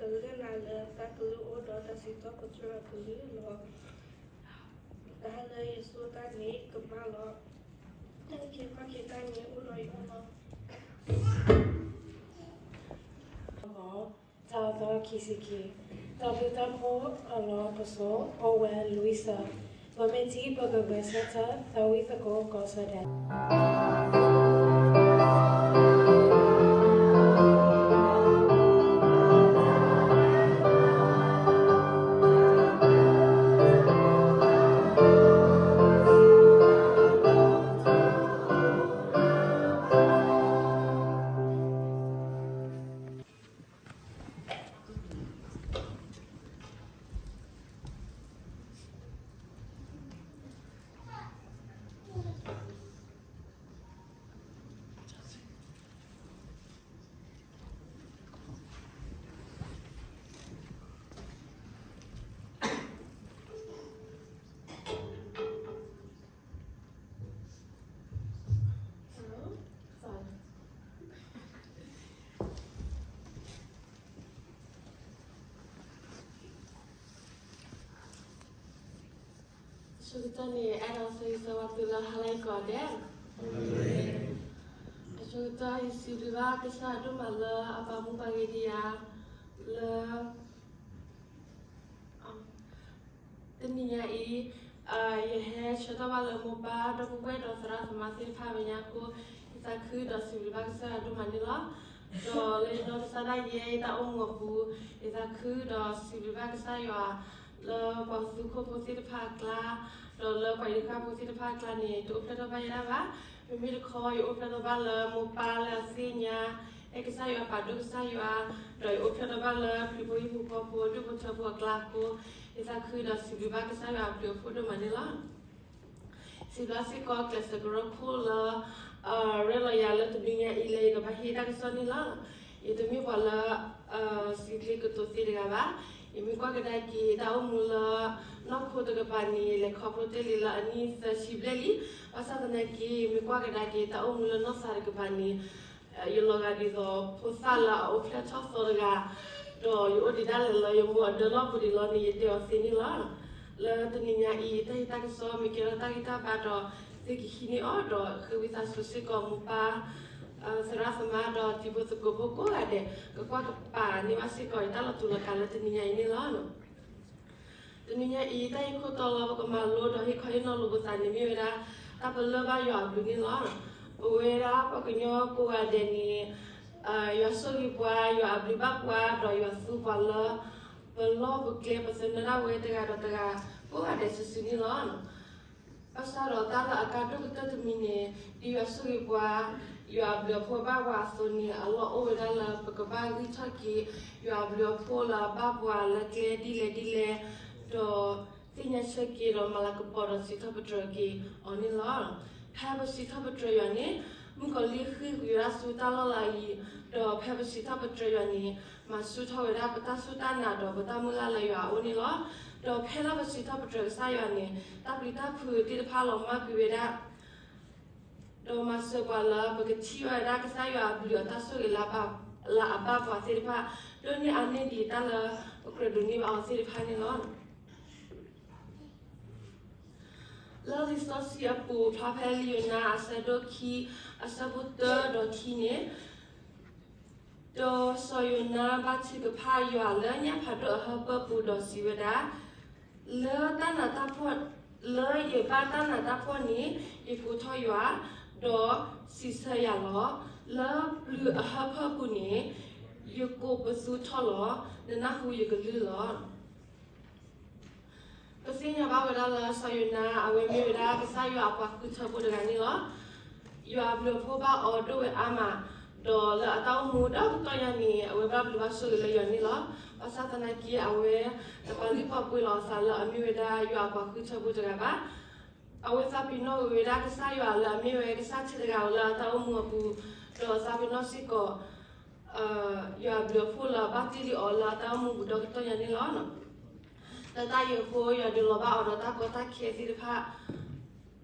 ယလဲၤနၤလၢတၢ်ကလုၢ်အိၣ်ဒီးတၢ်စံးထီၣ်ပတြၢၤအကလုၢ်လီၤ. တၢ်လၢယဆိၣ်တၢ်န့ၣ်ကမၣ်လီၤ. တၢ်အုၣ်က့ၤခီၣ်က့ၤတၢ်န့ၣ်အိၣ်ဒီးယအိၣ်လီၤ. တၢ်အသီခံဆံခံ, တၢ်ဘျုးတၢ်ဖှိၣ်အလီၢ်ပစိာ် အိၣ်ဝဲလွံၢ်ဆၢ, ပမ့ၢ်ထံၣ်ပကဂဲၤဆၢထၢၣ် သးဝံၣ်သကိးကီၢ်ဆၢဒဲး. အဆိကတၢၢ်န့ၣ် အဲၣ်ဒိးဆၢဂ့ၤဆၢဝါသုလၢဟါလၢအဂ့ၤကိးဂၤဒဲး. အဆိကတၢၢ် ယစံးဘျုးဘၣ်ကစၢ်ယွၤဒိၣ်မးလၢအပာ်မူပာ်ဂ့ၤဒံးယၤ လၢ တနံၤညါအံၤ ယဟဲဆၢထၢၣ်ဘၣ်လၢမိၢ်ပၢ်ဒီပုၢ်ဝဲၢ်ဒီးသရၣ်သမါသ့ၣ်တဖၣ်မဲာ်ညါအဃိ, ယသးခုဒီးစံးဘျုးဘၣ်ကစၢ်ယွၤဒိၣ်မးန့ၣ်လီၤ. ဒီးလၢယနီၢ်ကစၢ်ဒၣ်ယဲ ယတၢ်အိၣ်မူအပူၤ, ယသးခုဒီးစံးဘျုးဘၣ်ကစၢ်ယွၤ လၢပှၤသူခိၣ်ဖိသ့ၣ်တဖၣ်အကျါ, ဒီးလၢပှၤအံၤတဖၣ်ဖိသ့ၣ်တဖၣ်အကျါန့ၣ် တအိၣ်ဖျဲၣ်ထီၣ်ဘၣ်ယဲဒၣ်ဘၣ်. မ့မ့ၢ်တခီ ယအိၣ်ဖျဲၣ်ထီၣ်ဘၣ်လၢမိၢ်ပၢ်လၢအသ့ၣ်ညါ အဲၣ်ကစၢ်ယွၤ ပာ်ဒိၣ်ကစၢ်ယွၤ, ဒီးယအိၣ်ဖျဲၣ်ထီၣ်ဘၣ်လၢပျုၤဖိဟံၣ်ဖိဃီဖိ ဒူၣ်ဖိထၢဖိအကျါအဃိ, ယသးခုဒီးစံးဘျုးဘၣ်ကစၢ်ယွၤအဘျုးအဖှိၣ်ဒိၣ်မးန့ၣ်လီၤ. စံးဘျုးစ့ၢ်ကီးကျဲးစၢးကရၢခိၣ်လၢ ရဲၣ်လီၤယၤလၢတနံၤညါအံၤလၢယကဘၣ်ဟ့ၣ်တၢ်ကစီၣ်န့ၣ်လီၤ. ယတမ့ၢ်ပှၤလၢ စံးချ့ကတိၤသ့တဂၤဘၣ်. ယမ့ၢ်ကွၢ်ကဒါက့ၤတၢ်အိၣ်မူလၢ နီၢ်ခိတကပၤန့ၣ် ယလဲၤခီဖျိတ့ၢ်လံလၢအနံၣ်သၢဆံဘျဲၣ်လံ. ဘၣ်ဆၣ်သနာ်က့ ယမ့ၢ်ကွၢ်ကဒါက့ၤတၢ်အိၣ်မူလၢနီၢ်သးတကပၤန့ၣ် ယလီၤဂာ်ဒ်သိးဖိသၣ်လၢအအိၣ်ဖျဲၣ်ထီၣ်သီတဂၤ, ဒီးယအိၣ်ဒံးဒၣ်လဲာ်လၢယမိၢ်အဒၢလီၢ်ပူၤဒံးလီၤန့ၣ် ယတဲအီၤသ့န့ၣ်လီၤ. လၢတနံၤညါအံၤ တၢ်ဟ့ၣ်တၢ်ကစီၣ်မ့ၢ်ကဲထီၣ်တၢ်ဂံၢ်တၢ်ဘါဒီး သုကဟံးန့ၢ်အီၤဒီးဃ့ဝံသးစူၤစ့ၢ်ကီးမိၢ်ပၢ် သရၣ်သမါဒီးတံၤဖိသကိးဖိကိးဂၤဒဲး ကကွၢ်ကပၤန့ၢ်ဘၣ်စ့ၢ်ကီးယတၢ်လီၤတူာ်လီၤကာ်လၢတနံၤညါအံၤန့ၣ်လီၤ. တနံၤညါအံၤ တၢ်ဟ့ၣ်ခိၣ်တီလၢပကမၤလိဒီးဟ့ၣ်ခီဟ့ၣ်နီၤလိာ်ပသးန့ၣ်မ့ၢ်ဝဲဒၣ် တၢ်ပလၢၢ်ဘၣ်ယွၤအဘျုးန့ၣ်လီၤ. ပဝဲဒၣ်ပှၤကညီကိးဂၤဒဲးန့ၣ် ယွၤဆိၣ်ဂ့ၤပှၤ, ယွၤအဘျုးဘၣ်ပှၤ, ဒီးယွၤသူပှၤလၢ ပလီၢ်ပကျဲ ပသနၢၣ်ဒၣ်ဝဲတဂၤဒီးတဂၤ ကိးဂၤဒဲးစုာ်စုာ်န့ၣ်လီၤ. ဘၣ်ဆၣ်ဒီးတၢ်လၢအကါဒိၣ်ကတၢၢ်တမံၤန့ၣ် ဒ်ယွၤဆိၣ်ဂ့ၤပှၤ, ယွၤအဘျုးအဖှိၣ်ဘၣ်ပှၤအသိးန့ၣ် အလီၢ်အိၣ်ဝဲဒၣ်လၢပကဘၣ်ဂံၢ်ထီၣ်က့ၤ ယွၤအဘျုးအဖှိၣ်လၢအဘၣ်ပှၤလၢကျဲဒ်လဲၣ်ဒ်လဲၣ်, ဒီးသ့ၣ်ညါဆၢက့ၤဒီးမၤလၤကပီၤဒီးစံးထီၣ်ပတြၢၤက့ၤအီၤန့ၣ်လီၤ. ဖဲပစံးထီၣ်ပတြၢၤယွၤန့ၣ် မုၣ်ကီၤလံၢ်ဃ့ၢ်ကွံာ်ဝဲဒၣ်ဆူတၢ်လီၢ်လၢအယံၤ, ဒီးဖဲပစံးထီၣ်ပတြၢၤယွၤန့ၣ် မၤဆူၣ်ထီၣ်ဝဲဒၣ်ပတၢ်စူၢ်တၢ်နာ်ဒီးပတၢ်မုၢ်လၢ်လၢယွၤအအိၣ်န့ၣ်လီၤ. ဒီးဖဲလၢပစံးထီၣ်ပတြၢၤကစၢ်ယွၤန့ၣ် တၢ်ပျံၤတၢ်ဖုးသ့ၣ်တဖၣ်လီၤမၢ်ကွံာ်ဝဲဒၣ် ဒီးမၤစၢၤပှၤလၢပကထံၣ်ဝဲဒၣ်ကစၢ်ယွၤအဘျုးအတၢ်ဆိၣ်ဂ့ၤလၢအဘၣ်ပှၤသ့ၣ်တဖၣ် ဒိၣ်န့ၢ်အါန့ၢ်ဒံးတၢ်လၢပကြၢးဒိးန့ၢ်ဘၣ်အီၤသ့ၣ်တဖၣ်န့ၣ်လီၤ. လၢလံာ်စီဆှံအပူၤ ဖျါဖဲလံာ်ယိၤနါအဆၢဒိၣ်ခံ အဆၢဖိတၢဒီးခံန့ၣ်, ဒီးစီၤယိၤနါဘါထုကဖၣ်ယွၤလၢညၣ်ဖးဒိၣ်အဟၢဖၢပူၤဒီးစံးဝဲဒၣ်, လၢတၢ်နးတၢ်ဖှီၣ်, လၢယဘၣ်တၢ်နးတၢ်ဖှီၣ်န့ၣ် ယကိးထီၣ်ယွၤ, ဒီးစံးဆၢယၤလီၤ. လၢပျုၤအဟၢဖၢပူၤန့ၣ် ယကိးပသူထီၣ်လီၤ. နနၢ်ဟူယကလုၢ်လီၤ. ပသ့ၣ်ညါဘၣ်ဝဲဒၣ်လၢစီၤယိၤနါ အဝဲမ့ၢ်ဝဲဒၣ်ကစၢ်ယွၤအပှၤဃုထၢဖိတဂၤန့ၣ်လီၤ. ယွၤအဘျုးအဖှိၣ်ဘၣ်အီၤဒိၣ်ဝဲအါမး, ဒီးလၢအတၢ်အိၣ်မူဒီတကတီၢ်ညါန့ၣ် အဝဲဘၣ်ဘျုးဘၣ်ဆိၣ်ဂ့ၤလၢယွၤန့ၣ်လီၤ. ဘၣ်ဆၣ်သနာ်က့ အဝဲတပာ်လုၢ်ပာ်ပှ့ၤလီၤအသးလၢအမ့ၢ်ဝဲဒၣ်ယွၤအပှၤဃုထၢဖိတဂၤဘၣ်. အဝဲသးပ့ၤနီၣ်ဂ့ၤဝဲဒၣ်ကစၢ်ယွၤလၢအမ့ၢ်ဝဲကစၢ်ထဲတဂၤလၢအတၢ်အိၣ်မူအပူၤ, ဒီးသးပ့ၤနီၣ်စ့ၢ်ကီး ယွၤအဘျုးအဖှိၣ်လၢအဘၣ်တ့ၢ်လံအီၤလၢအတၢ်အိၣ်မူပူၤဒီတကတီၢ်ညါန့ၣ်လီၤ. လၢတၢ်အံၤအဃိ ယွၤဒုးလီၤဘၣ်အီၤဒီးတၢ်ကီတၢ်ခဲသ့ၣ်တဖၣ်,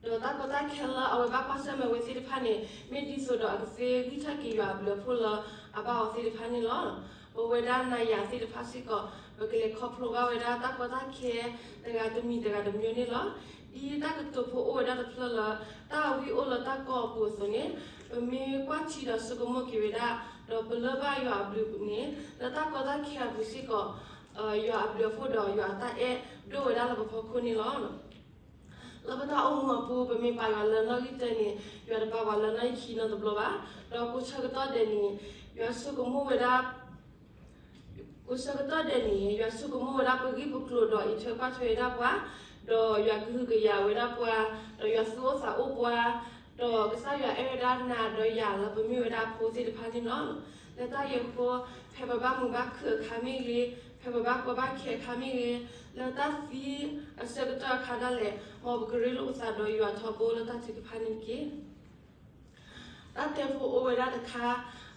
ဒီးတၢ်ကီတၢ်ခဲလၢအဝဲဘၣ်ကွၢ်ဆၢၣ်မဲာ်ဝဲသ့ၣ်တဖၣ်န့ၣ် မ့ၢ်ဒ်သိးဒီးအကသ့ဂံၢ်ထီၣ်က့ၤယွၤအဘျုးအဖှိၣ်လၢအဘၣ်အီၤသ့ၣ်တဖၣ်န့ၣ်လီၤ. ပဝဲဒၣ်နၤယၤသ့ၣ်တဖၣ်စ့ၢ်ကီး ပကလဲၤခီဖျိဘၣ်ဝဲဒၣ်တၢ်ကီတၢ်ခဲ တဂၤတမံၤတဂၤတမံၤန့ၣ်လီၤ. ဒ်တၢ်ကတိၤဖိအိၣ်ဝဲဒၣ်တဖျၢၣ်လၢ တၢ်အဝံၣ်အိၣ်လၢတၢ်ကီအပူၤအသိးန့ၣ်, ပမ့ၢ်ကွၢ်ထံဒီးဆိကမိၣ်က့ၤဝဲဒၣ်, ဒီးပလၢၢ်ဘၣ်ယွၤအဘျုးန့ၣ် လၢတၢ်ကီတၢ်ခဲအပူၤစ့ၢ်ကီး, ယွၤအဘျုးအဖှိၣ်ဒီးယွၤအတၢ်အဲၣ်ဒိၣ်ဝဲဒၣ်လၢပဖီခိၣ်န့ၣ်လီၤ. လၢပတၢ်အိၣ်မူအပူၤ ပမ့ၢ်ပာ်ယွၤလၢနီၣ်ဂံၢ်တၢန့ၣ် ယွၤတပာ်ပှၤလၢနီၣ်ဂံၢ်ခံနီတဘျီဘၣ်. ဒီးကိးဆၢကတီၢ်ဒဲးန့ၣ် ယွၤဆိကမိၣ်ဝဲဒၣ် ကိးဆၢကတီၢ်ဒဲးန့ၣ် ယွၤဆိကမိၣ်ဝဲဒၣ်ပဂ့ၢ်ပကျိၤဒီးအံးထွဲကွၢ်ထွဲဝဲဒၣ်ပှၤ, ဒီးယွၤကဟုကယာ်ဝဲဒၣ်ပှၤ, ဒီးယွၤသူၣ်အိၣ်သးအိၣ်ပှၤ, ဒီးကစၢ်ယွၤအဲၣ်ဝဲဒၣ်နၤဒီးယၤလၢပမ့ၢ်ဝဲဒၣ်အဖိသ့ၣ်တဖၣ်န့ၣ်လီၤ. လၢတၢ်ယဲၢ်ဃီ ဖဲပဘၣ်မုာ်ဘၣ်ခုၣ်အခါမ့ၢ်ဂ့ၤ, ဖဲပဘၣ်ကီဘၣ်ခဲအခါမ့ၢ်ဂ့ၤ, လၢတၢ်သံအဆၢကတီၢ်အခါဒၣ်လဲာ် မ်ပကရ့လိာ်ပသးဒီးယွၤထီဘိလၢတၢ်ထုကဖၣ်န့ၣ်တက့ၢ်. တၢ်တဲဖိအိၣ်ဝဲဒၣ်တခါ,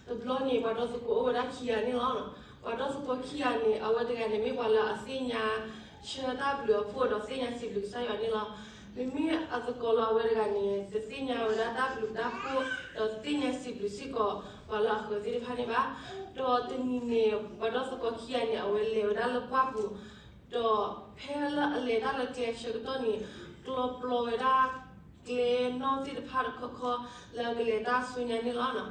တဘျီန့ၣ် ပှၤဒီသကိးအိၣ်ဝဲဒၣ်ခံဂၤန့ၣ်လီၤ. ပှၤဒီသကိးခံဂၤန့ၣ် အဝဲတဂၤန့ၣ်မ့ၢ်ပှၤလၢအသ့ၣ်ညါ ဆၢတၢ်ဘျုးအဖှိၣ်ဒီးသ့ၣ်ညါစံးဘျုးကစၢ်ယွၤန့ၣ်လီၤ. မ့မ့ၢ်အသကိးလၢအဝဲတဂၤန့ၣ် တသ့ၣ်ညါဝဲဒၣ်တၢ်ဘျုးတၢ်ဖှိၣ် ဒီးတသ့ၣ်ညါစံးဘျုးစ့ၢ်ကီး ပှၤလၢအဃၢၤသ့ၣ်တဖၣ်န့ၣ်ဘၣ်. ဒီးတနံၤန့ၣ် ပှၤဒီသကိးခံဂၤန့ၣ် အဝဲလဲၤဝဲဒၣ်လၢပှၢ်ပူၤ ဒီးဖဲလၢအလဲၤတၢ်လၢကျဲအဆၢကတီၢ်န့ၣ် ကျီပျီဝဲဒၣ်ကျဲနီၣ်သ့ၣ်တဖၣ်တခီခီ လၢအကလဲၤတၢ်ဆူညါန့ၣ်လီၤ.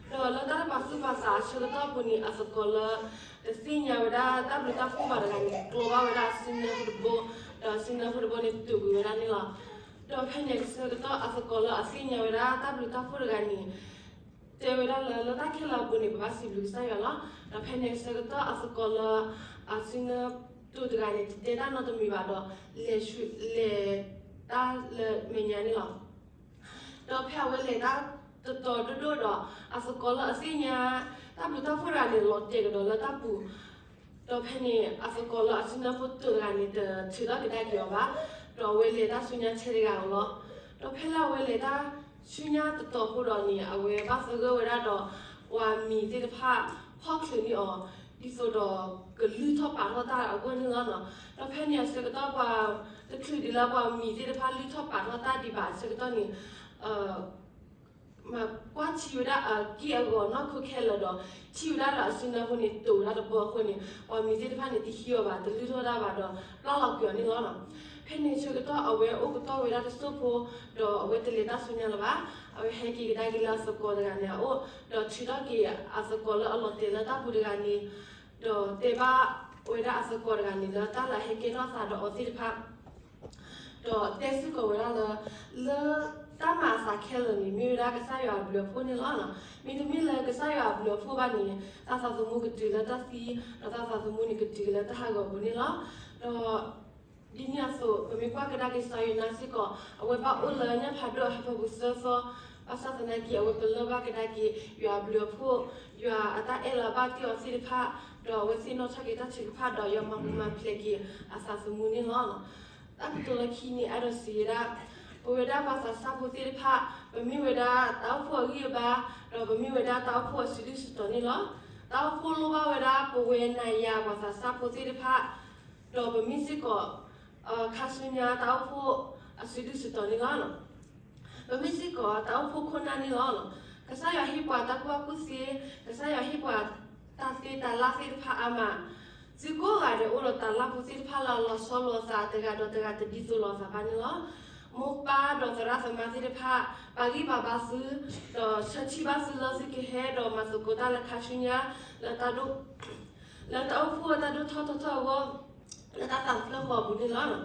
ဒီးလၢတၢ်တပာ်သူၣ်ပာ်သးအဆၢကတီၢ်ပူၤန့ၣ် အသကိးလၢ တသ့ၣ်ညါဝဲဒၣ်တၢ်ဘျုးတၢ်ဖှိၣ်ဘၣ်တဂၤန့ၣ် ကျီဘၣ်ဝဲဒၣ်အစုနၢဖိတဘိ, ဒီးအစုနၢဖိတဘိန့ၣ် တုးကွံာ်ဝဲဒၣ်န့ၣ်လီၤ. ဒီးဖဲန့ၣ်အဆၢကတီၢ် အသကိးလၢအသ့ၣ်ညါဝဲဒၣ်တၢ်ဘျုးတၢ်ဖှိၣ်တဂၤန့ၣ် တဲဝဲဒၣ်လၢ လၢတၢ်ခဲလၢာ်အပူၤန့ၣ် ပဘၣ်စံးဘျုးကစၢ်ယွၤလီၤ. ဒီးဖဲန့ၣ်အဆၢကတီၢ် အသကိးလၢ အစုနၢတိၢ်တဂၤန့ၣ် တတဲတၢ်နီတမံၤဘၣ်ဒီး လဲၤဆူ လဲၤတၢ်လၢမဲာ်ညါန့ၣ်လီၤ. ဒီးဖဲအဝဲလဲၤတၢ်တတီၤဒိၣ်ဒိၣ်ဒီး အသကိးလၢအသ့ၣ်ညါ တၢ်ဘျုးတၢ်ဖှိၣ်တဂၤန့ၣ် လီၤတဲာ်ကဒီးလၢတၢ်ပူၤ ဒီးဖဲန့ၣ် အသကိးလၢအစုနၢဖိတိၢ်တဂၤန့ၣ် တထုးထီၣ်ကဒါက့ၤအီၤဘၣ်, ဒီးအဝဲလဲၤတၢ်ဆူညါထဲတဂၤဧိၤလီၤ. ဒီးဖဲလၢအဝဲလဲၤတၢ်ဆူညါတတီၤဖိဒီးန့ၣ် အဝဲဘၣ်သဂၢၢ်ဝဲဒၣ်ဒီး ပှၤမံၤသ့ၣ်တဖၣ် ဖီၣ်ချုးန့ၢ်အီၤ ဒ်သိးဒီးကလုၢ်ထီၣ်ပာ်ထီၣ်တၢ်အဂီၢ်န့ၣ်လီၤ. ဒီးဖဲန့ၣ်အဆၢကတီၢ်ပှၤ တချုးဒ်လၢပှၤမံၤသ့ၣ်တဖၣ်လုၢ်ထီၣ်ပာ်ထီၣ်တၢ်ဒံးဘၣ်အဆၢကတီၢ်န့ၣ် မၤကွၢ်ထံဝဲဒၣ်အက့ၢ်အဂီၤနီၢ်ခိခဲလၢာ်ဒီး ထံၣ်ဝဲဒၣ်လၢအစုနၢဖိန့ၣ် တိၢ်ဝဲဒၣ်တဘီအဃိန့ၣ် ပှၤမံၤသ့ၣ်တဖၣ်န့ၣ် တဟံးအီၤဘၣ် တလုၢ်ထီၣ်တၢ်ဘၣ်ဒီး ပျၢ်လီၤကွံာ်အီၤန့ၣ်လီၤ. ဖဲန့ၣ်ဆၢကတီၢ်အဝဲအိၣ်ကတီၢ်ဝဲဒၣ်တစိၢ်ဖိ ဒီးအဝဲတလဲၤတၢ်ဆူညါလၢၤဘၣ်. အဝဲဟဲက့ၤကဒါက့ၤလၢအသကိးတဂၤန့ၣ်အအိၣ် ဒီးထုးထီၣ်က့ၤအသကိးလၢအလီၤတဲာ်လၢတၢ်ပူၤတဂၤန့ၣ် ဒီးတဲဘၣ်ဝဲဒၣ်အသကိးတဂၤန့ၣ်လၢတၢ်လၢအဟဲကဲထီၣ်သးဒီးအီၤသ့ၣ်တဖၣ် ဒီးတဲစ့ၢ်ကီးဝဲဒၣ်လၢ လၢတၢ်မၤအသးခဲလၢာ်န့ၣ် မ့ၢ်ဝဲဒၣ်ကစၢ်ယွၤအဘျုးအဖှိၣ်န့ၣ်လီၤ. မ့တမ့ၢ်လၢကစၢ်ယွၤအဘျုးအဖှိၣ်ဘၣ်န့ၣ် တၢ်သးသမူကတုၤလၢတၢ်သံ ဒီးတၢ်သးသမူန့ၣ်ကတုၤလၢတၢ်ဟးဂီၤပူၤန့ၣ်လီၤ. ဒီး ဒ်န့ၣ်အသိး ပမ့ၢ်ကွၢ်ကဒါက့ၤစီၤယိၤနါစ့ၢ်ကီး အဝဲဘၣ်အိၣ်လၢညၣ်ဖးဒိၣ်အဟၢဖၢပူၤသၢသီ, ဘၣ်ဆၣ်သနာ်က့ အဝဲပလၢၢ်ဘၣ်ကဒါက့ၤ ယွၤအဘျုးအဖှိၣ်, ယွၤအတၢ်အဲၣ်လၢအဘၣ်တ့ၢ်အီၤသ့ၣ်တဖၣ်, ဒီးအဝဲသ့ၣ်နီၣ်ထီၣ်က့ၤတၢ်ထုကဖၣ်ဒီး ယွၤမၤပူၤမၤဖျဲးက့ၤအသးသမူန့ၣ်လီၤ. တၢ်ကတိၤလၢခံန့ၣ် အဲၣ်ဒိးစံးဝဲဒၣ် ပဝဲဒၣ်ပှၤသးစၢ်ဖိသ့ၣ်တဖၣ် ပမ့ၢ်ဝဲဒၣ်တၢ်အိၣ်ဖှိၣ်အဂံၢ်အဘါ, ဒီးပမ့ၢ်ဝဲဒၣ်တၢ်အိၣ်ဖှိၣ်အစုဒုၣ်စုတီၤန့ၣ်လီၤ. တၢ်အိၣ်ဖှိၣ်လိၣ်ဘၣ်ဝဲဒၣ်ပဝဲနၤယၤပှၤသးစၢ်ဖိသ့ၣ်တဖၣ် ဒီးပမ့ၢ်စ့ၢ်ကီး ခါဆူညါတၢ်အိၣ်ဖှိၣ်အစုဒုၣ်စုတီၤန့ၣ်လီၤ. ပမ့ၢ်စ့ၢ်ကီးတၢ်အိၣ်ဖှိၣ်ခိၣ်နၢ်န့ၣ်လီၤ. ကစၢ်ယွၤဟ့ၣ်ပှၤတၢ်ကူၣ်ဘၣ်ကူၣ်သ့, ကစၢ်ယွၤဟ့ၣ်ပှၤတၢ်သ့တၢ်လၢ်သ့ၣ်တဖၣ်အါမး, သုကိးဂၤဒဲးအိၣ်ဒီးတၢ်လၢ်ဖိသ့ၣ်တဖၣ်လၢအလီၤဆီလိာ်အသး တဂၤဒီးတဂၤတဒ်သိးလိာ်အသးဘၣ်န့ၣ်လီၤ. မိၢ်ပၢ်ဒီးသရၣ်သမါသ့ၣ်တဖၣ် ပာ်ဂံၢ်ပာ်ဘါသု, ဒီးဆၢထံၣ်ဘၣ်သုလၢသုကဟဲဒီးမၤသကိးတၢ်လၢခါဆူညါ လၢတၢ်ဒိၣ် လၢတၢ်အိၣ်ဖှိၣ်တၢ်ဒိၣ်ထီၣ်ထီထီၣ်အဂီၢ် လၢတၢ်သးတဖျၢၣ်ဃီအပူၤန့ၣ်လီၤ.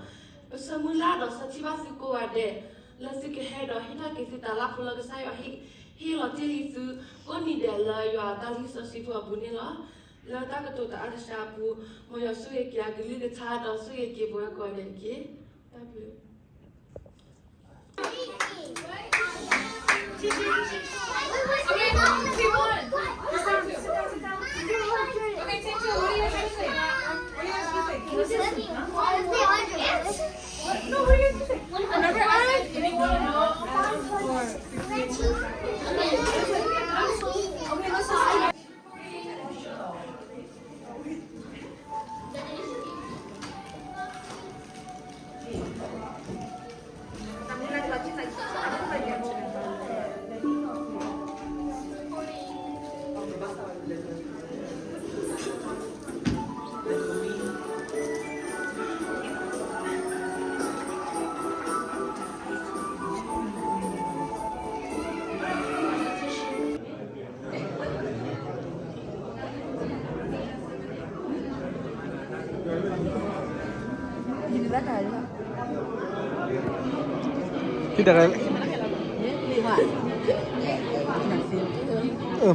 ပဆၢမုၢ်လၢ်ဒီးဆၢထံၣ်ဘၣ်သုကိးဂၤဒဲး လၢသုကဟဲဒီးဟ့ၣ်ထီၣ်က့ၤသုတၢ်လၢ်ဖိလၢကစၢ်ယွၤဟ့ၣ်လီၤတ့ၢ်လံသု ကိးနံၤဒဲးလၢယွၤအတၢ်လံာ်စီဆှံဖိအပူၤန့ၣ်လီၤ. လၢတၢ်ကတိၤတၢ်အါတဆါအပူၤ မ်ယွၤဆိၣ်ဂ့ၤက့ၤအကလုၢ်ကထါဒီးဆိၣ်ဂ့ၤက့ၤပဝဲကိးဂၤဒဲးတက့ၢ်. တၢ်ဘျုး También la gelatina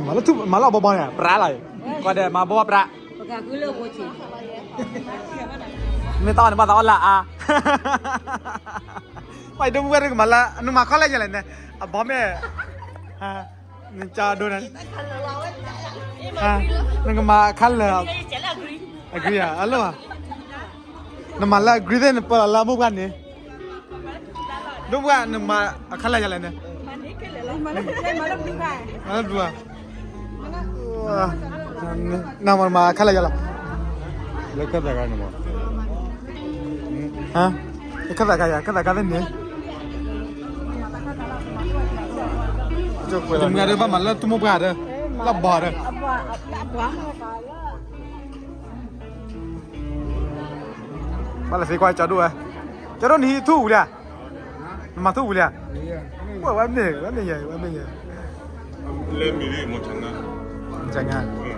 မၤလၢထူ မၤလၢအဘီဘီန့ၣ် ပြးလီၤ, ကွၢ်ဒီးမၤဘီပြး, မ့ၢ်တၢ်အီၣ်န့ၣ်ဘၣ်သးအီၣ်လၢအါ, ပှၤဒိၣ်မူဝဲဒၣ်ကမၤလၢ နမၤခီလဲၣ်ယလဲၣ်န့ၣ်, အဘီမ့ၢ် နကဒိၣ်န့ၣ်, နကမၤခါလၢာ်, အဂ့ၤဧါ, အလိၣ်ဧါ, နမၤလၢအဂ့ၤသ့ၣ် နပၢလီၤလၢအမိၢ်ပှၢ်န့ၣ်, ဒိၣ်ပှၢ် နမၤအခါလၢာ်ယလဲၣ်န့ၣ်, မၤလၢဘျုးဧါ, နမၤအခါလၢာ်ယလီၤ, လၢခၢၣ်သးခါန့ၣ်မး, ခၢၣ်သးခါယၤ ခၢၣ်သးခါသ့ၣ်န့ၣ် တမုၢ်ဂၤဒီးဘၣ်မၤလၢတမိၢ်ပှၢ်ဒီး, လၢဘီဒီး, ဘၣ်လၢသ့ကွၢ်ကၠီဒိၣ်ဝဲ, ကၠီဒိၣ်နဟံးထူၣ်ဝံၤလံဧါ, နမၤထူၣ်ဝံၤလံဧါ, ဝဲမ့ၢ် ဝဲမ့ၢ်ယဲ ဝဲမ့ၢ်ယဲ, လၢမံၤလံ မတၤငါ